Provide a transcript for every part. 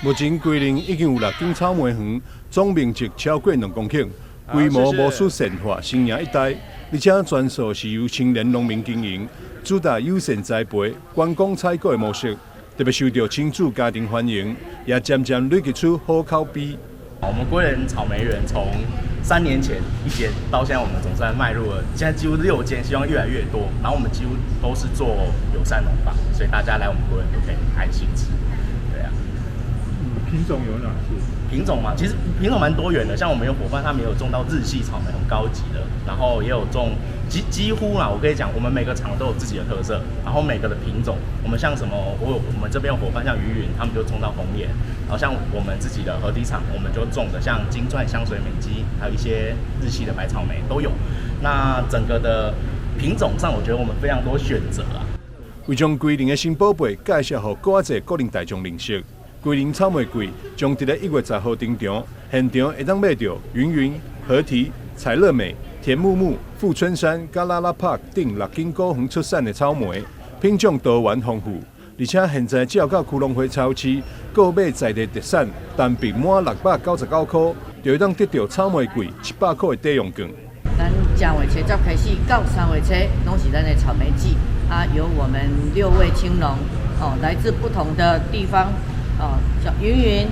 目前歸仁已經有六間草莓園，總面積超過2公頃，規模無輸善化、新營一帶，而且全數是由青年農民經營，主打友善栽培、觀光採購的模式，特別受到親子家庭歡迎，也漸漸累積出好口碑。我們歸仁草莓園從3年前一間到現在，我們總算邁入了，現在幾乎六間，希望越來越多。然後我們幾乎都是做友善農法，所以大家來我們歸仁都可以安心吃。對啊。嗯，品種有哪些？品種嘛，其實品種蠻多元的，像我們有夥伴，他們有種到日系草莓，很高級的，然後也有種幾乎啦，我可以講，我們每個場都有自己的特色，然後每個的品種，我們像什麼，我們這邊有夥伴像魚雲，他們就種到紅眼，然後像我們自己的河堤場，我們就種的像金鑽、香水美姬，還有一些日系的白草莓都有。那整個的品種上，我覺得我們非常多選擇啊。為將歸仁的新寶貝介紹予閣較濟國內大眾認識，歸仁草莓季將佇咧1月10號登場，現場會當買著雲雲、河堤、彩樂美、田木木、富春山、佮拉拉帕等六間果園出產的草莓，品種多元豐富，而且現在只要到區農會超市購買在地特產，單筆滿699塊，就會當得著草莓季100塊的抵用券。咱正月初十開始到3月初，攏是咱的草莓季啊，由我們六位青農哦，來自不同的地方哦，像雲雲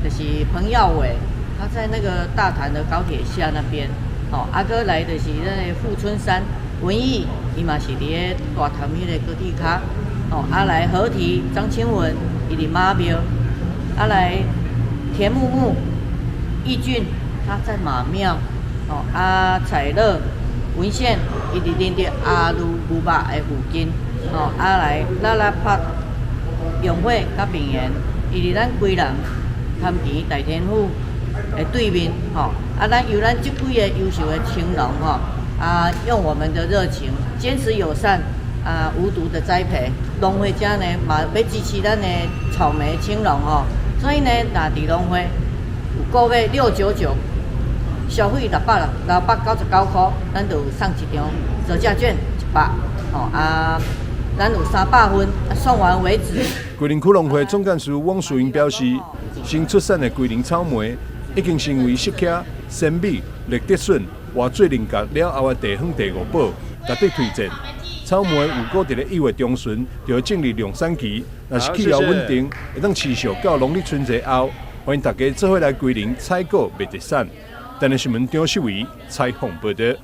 就是彭耀偉，他在那個大潭的高鐵下那邊。哦，啊閣來就是咱的富春山文藝，伊嘛是佇咧大潭彼個高鐵跤。哦，啊來河堤張清文，伊佇馬廟。啊來田木木義俊，他在馬廟。哦，啊彩樂文獻，伊佇恁佇阿魯牛肉的附近。哦，啊來拉拉帕永惠佮平原，伊佇咱歸仁潭田大天府的對面。吼，啊，咱由咱這幾个優秀的青農吼，啊，用我們的熱情，堅持友善，啊，無毒的栽培，農會遮呢嘛欲支持咱的草莓青農吼，所以呢，若佇農會有購買699，消費699塊，咱就送一張折價券100，吼啊，咱有300份，送完為止。歸仁區農會總幹事翁淑英表示，新出產的歸仁草莓已經成為釋迦、鮮美、綠竹筍、活水菱角了後的地方第五寶，值得推薦。草莓預估佇咧1月中旬就會進入量產期，若是氣候穩定，會當持續到農曆春節後。歡迎大家做伙來歸仁採購賣特產。台南新聞張秀維採訪報導。